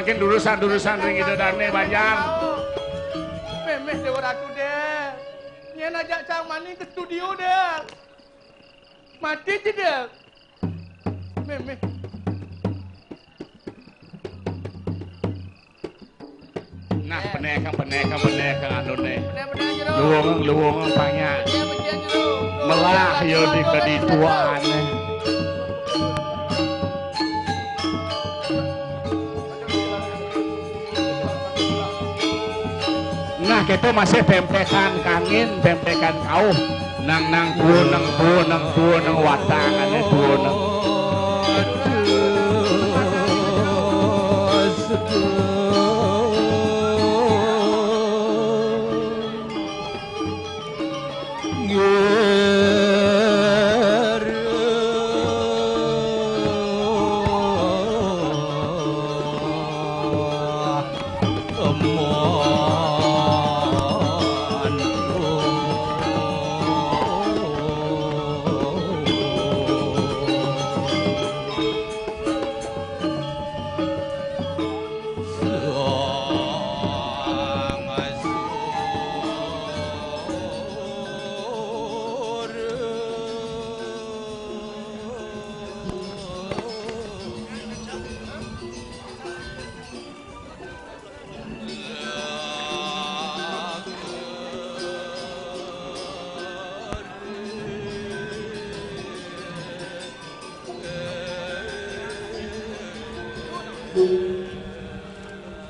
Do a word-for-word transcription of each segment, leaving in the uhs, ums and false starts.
Mangkin durusan-durusan ring Ida Dané banjar. Méméh Déwa Ratu, Dék. Nyén ajak Cang Maning ka studio, Dék. Mati ja, Dék. Méméh. Nah, benéh, benéh, benéh, anuné. Luwung, luwung, panyak. Melah ya di kedituané. Nah, kita masih témpékan kangin, témpékan kauh. Nang, nang, tuwa, nang, tuwa, nang, tuwa, nang, watangané, tuwa, nang.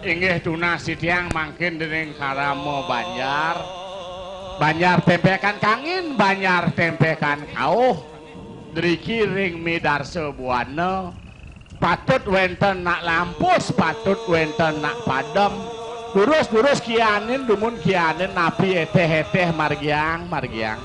Inggih tunas titiang mangkin dening Karama Banjar. Banjar témpékan kangin, banjar témpékan kauh. Driki ring midarsa buana. Patut wénten nak lampus, patut wénten nak padem. Durus-durus kianin, dumun kianin, napi étéh-étéh margiang, margiang.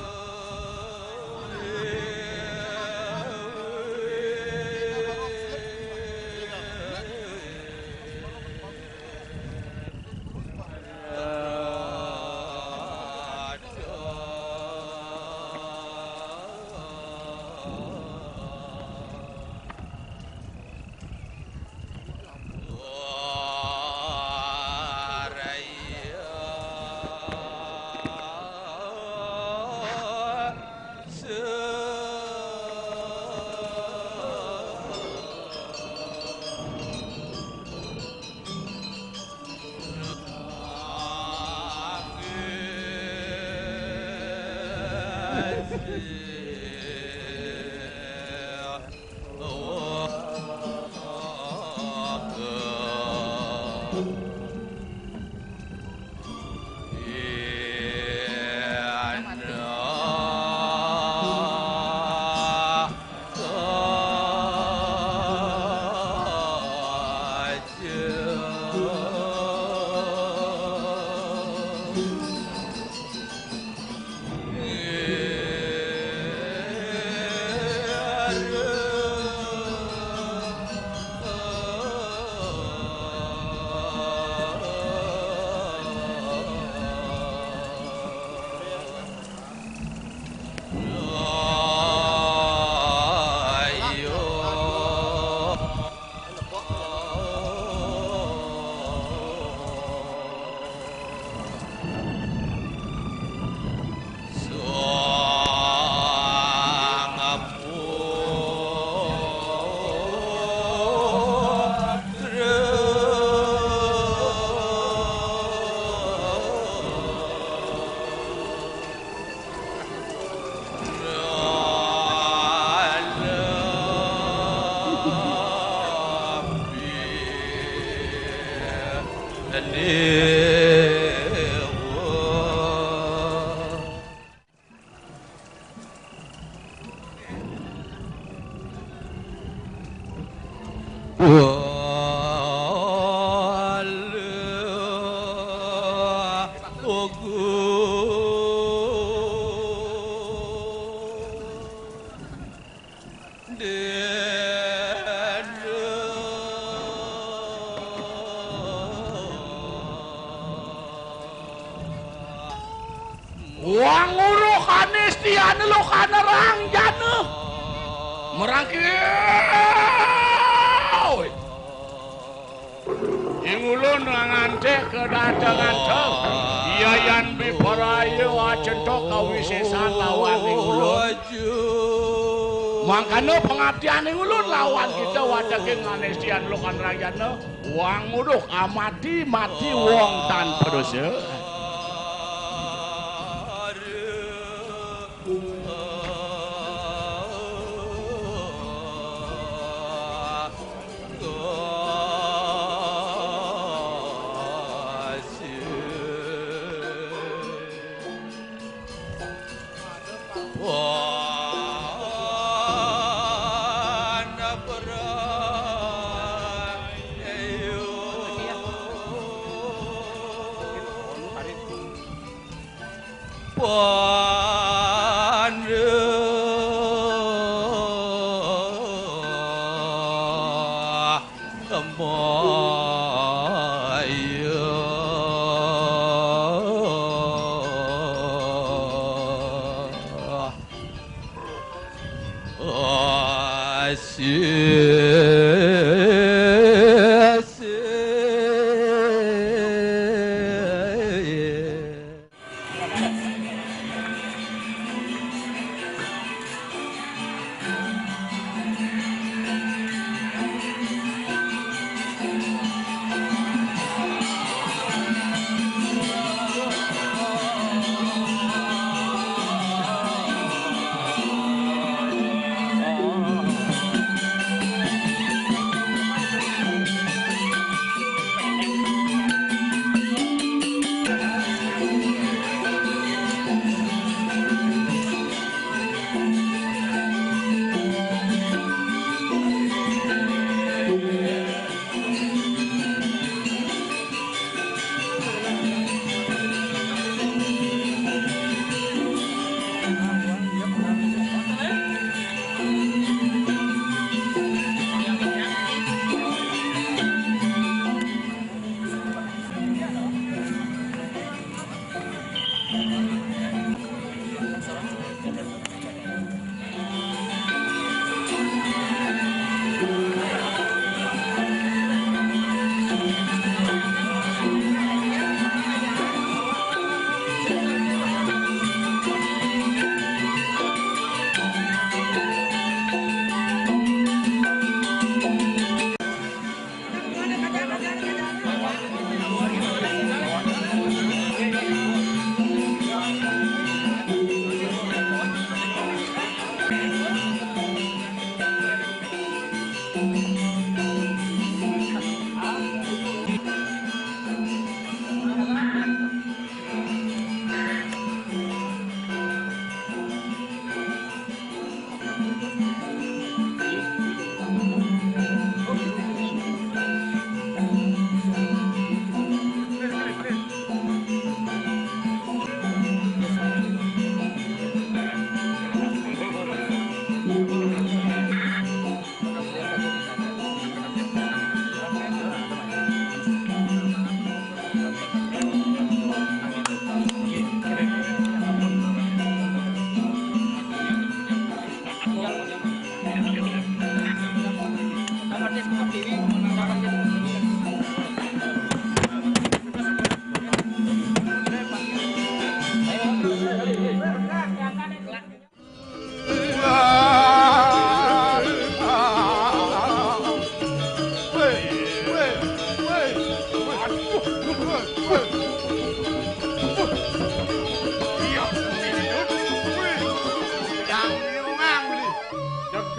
Wang uruh kanis tiana lokana rangjana. Merangkil. Ing ulun ngantek kedatengan to. Yayan bibaraya acenta kawisesan lawan ing ulun. Mangkana pangabdian ing ulun lawan kita wateking nganestian lokan rayana. Wang uduh amati mati wong tanpa dosa.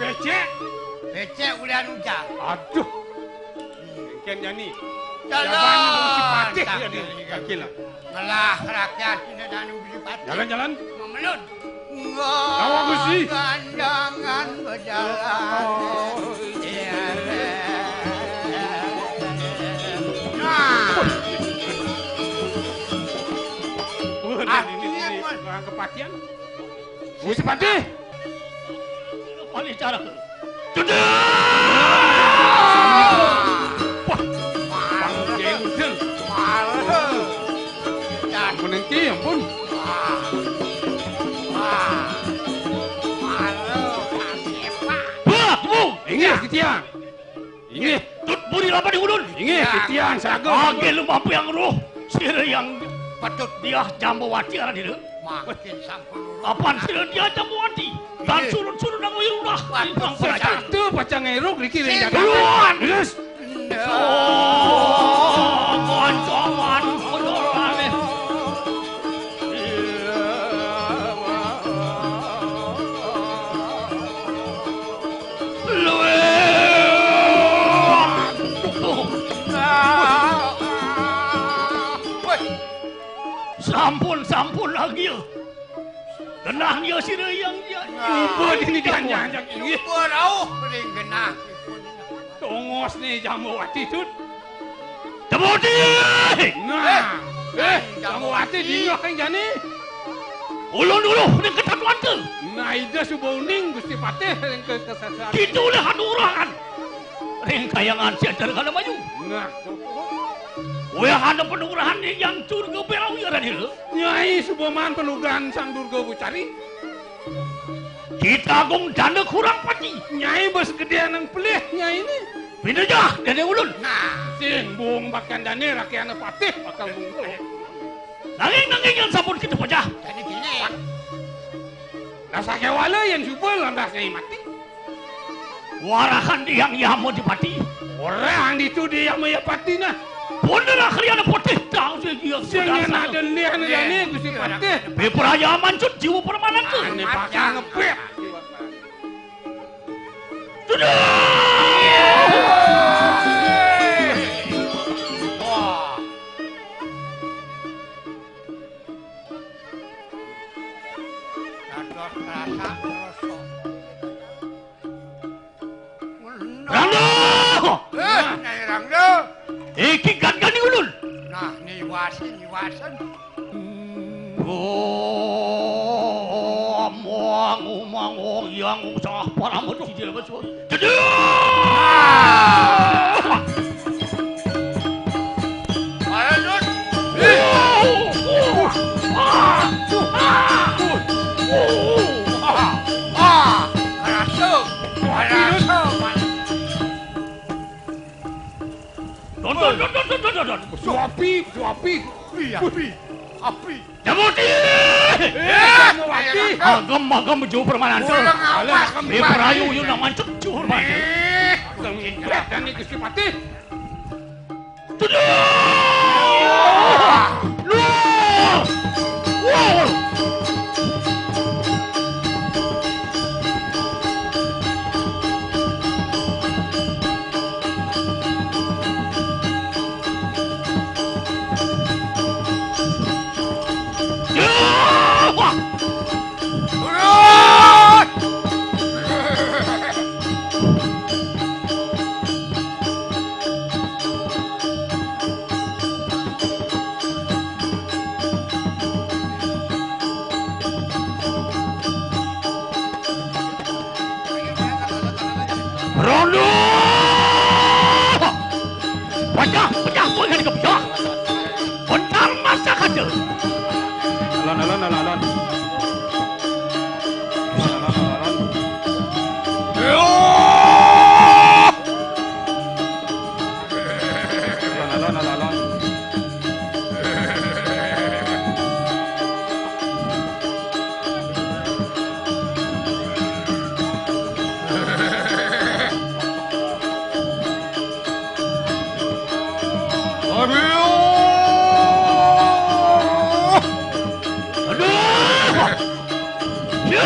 Becek. Becek ulian ujang. Aduh. Engken jani. Jalan. Jaban Gusti Patih jani. Kaki lah. Ngelah rakyat ini dan Gusti Patih. Jalan, jalan. Memelut. Lawan Gusti. Gandangan berjalan. Oh. Iya. Nah. Wah, ini, ini, ini. Orang kepatian. Gusti Patih. Malih cara. Jedar! Wah, panggih udel. Ampun, engki, ampun. Wah, Bu, inggih, titiang. Inggih. Tut buri Apa di ulun? Inggih, titiang saga. Agih lumampiang roh. Sira yang patut diah Jambawati aran dina. Makin sampun. Apan sira diah Jambawati. Dan surut-surut nang uyuh udah. Patut pacang. Itu pacang eruk riki ring jagat. Duluan. Terus. Oh, kancangan kodolan. Luwih. Sampun, sampun lagi ya. Genah nia sira yang ya. Cuba dini dianjak-anjak ini. Cuba rauh ring genah. Tongos ni Jambawati, Dut. Jambawati! Nah, eh, Jambawati dingeh ring jani. Ulun dulu ning ketatuan tu. Nah, ida suba uning Gusti Patih ring ke-, kesasar. Kitu leh anugrahan. Ring kayangan siajar kana maju. Nah. Weh, ada penugrahan ni yang surga belau ya, Radil. Nyai suba maan penugrahan Sang Durga Bucari. Kita agung dana kurang pati. Nyai bes gedé nang pelih, nyai ni. Pindah jah, dana ulun. Nah, sing bung bakal dana rakyat patih bakal bung. Nanging, nanging yang sampun kita pajah. Jadi gini. Rasa kewala yang suba lantas nyai mati. Warahan dihang Yama Dipati. Orang ditu di Yama Dipati nah. Bener akhirnya ada potih tahu sih dia. Sing ada lian jani Gusti Patih. Bepraya mancut jiwa permanan tu. Ane bakal ngepet. Sudah. Dados rasa ngrasa. Rangda! Eh, Nyai Rangda. Iki gangganing ulun. Nah, niwasin, niwasin. Oh, mangu, mangu, yang usah para mutu. Jedul. Don, don, don, don, don, don, don. Suapi, suapi. Api, api, api. Jamuti! Eh, Jamuti! Agem, agem, jauh permainan tu. Orang apa? Alah, agem. Eh, perayu, yu nak mancep, jauh permainan tu. Eh, agem, ini Gusti Patih. Tuduh! Luar! Wow! Rondo! Pecah, pecah, pecah, pecah. Bentar masa kaca. Alon, alon, alon, alon. Alon, alon, alon. Alon, alon, alon, alon. Aduh! Aduh! Ya!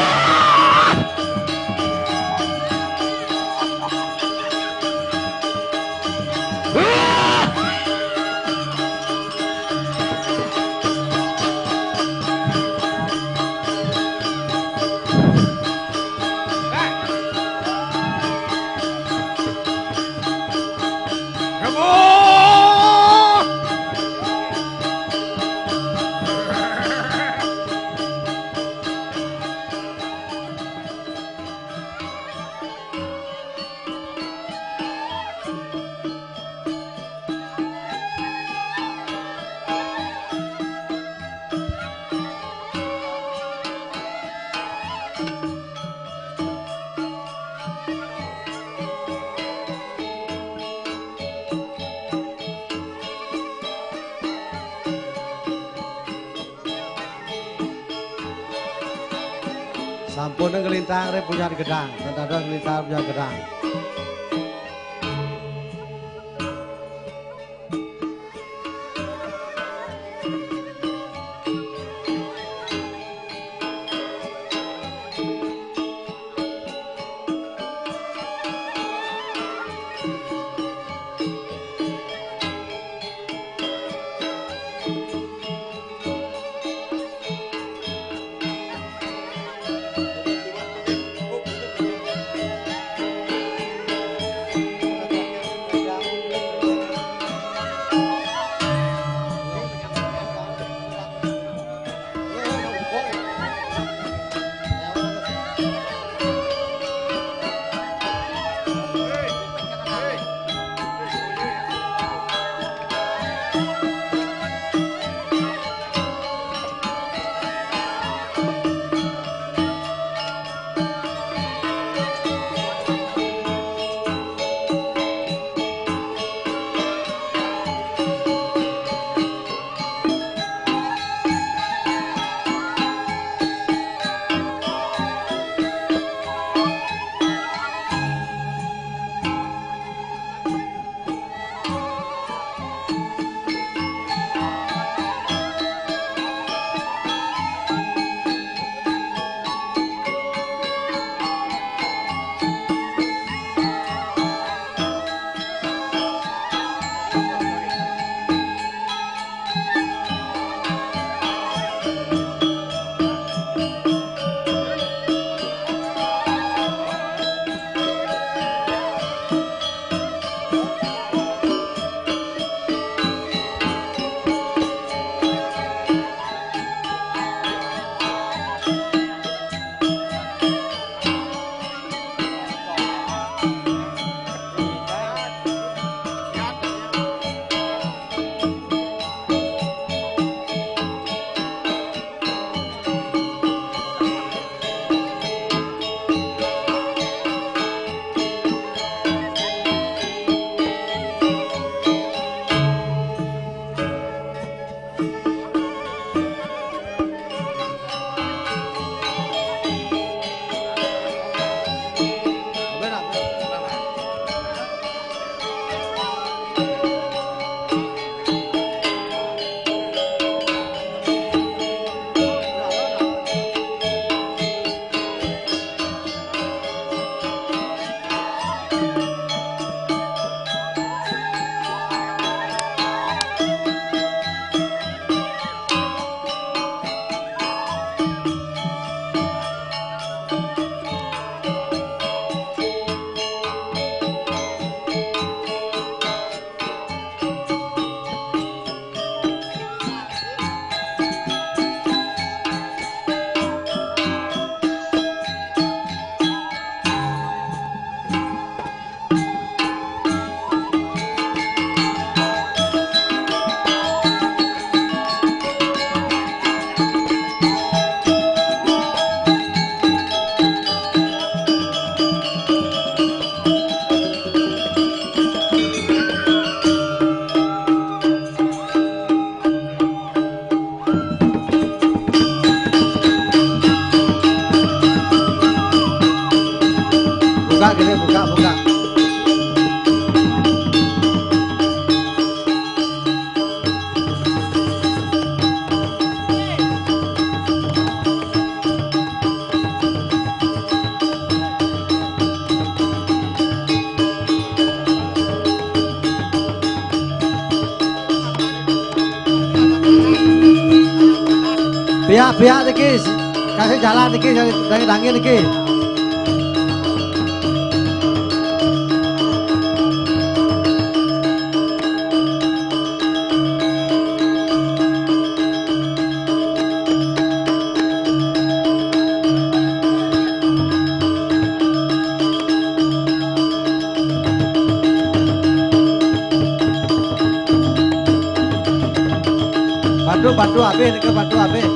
Sampun nglintang ring puyan gedang, dados nglintang puyan gedang. Buka kene, buka, buka. Pihak-pihak niki, kasih jalan niki, dari, dari niki. Bantu, bantu habis, ke bantu habis.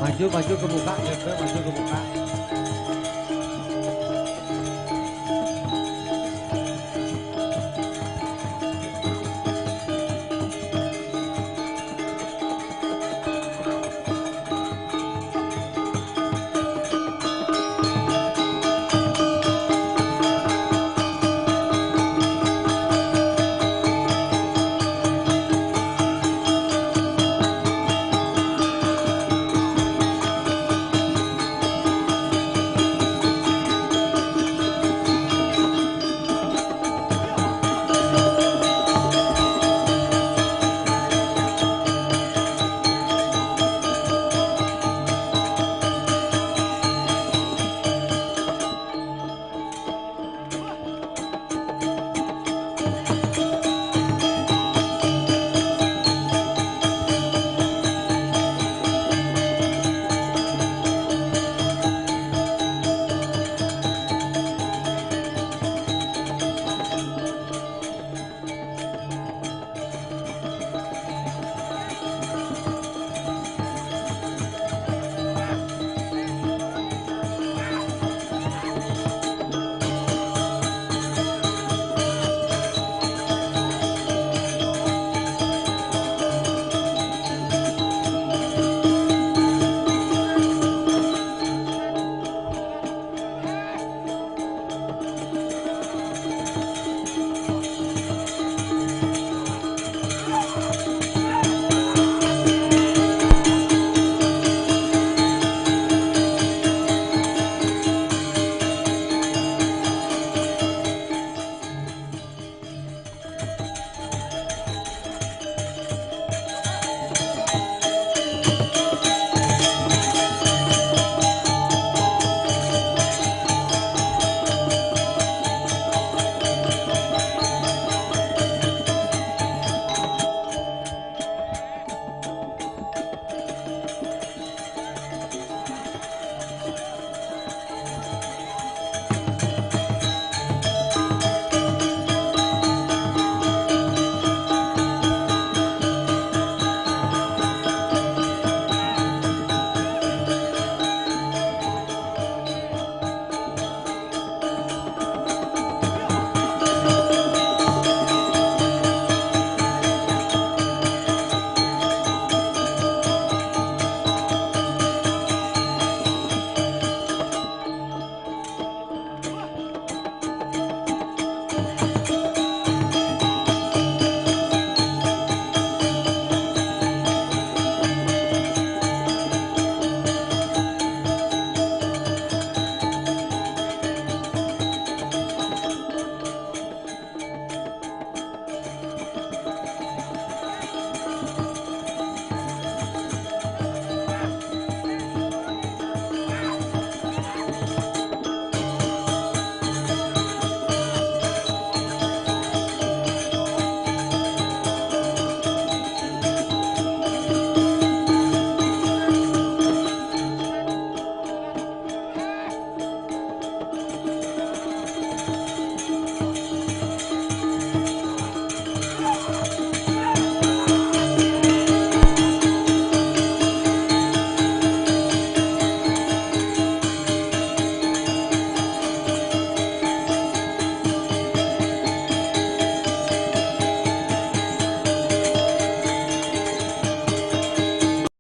Maju, maju ke muka, Jeffrey, maju ke muka.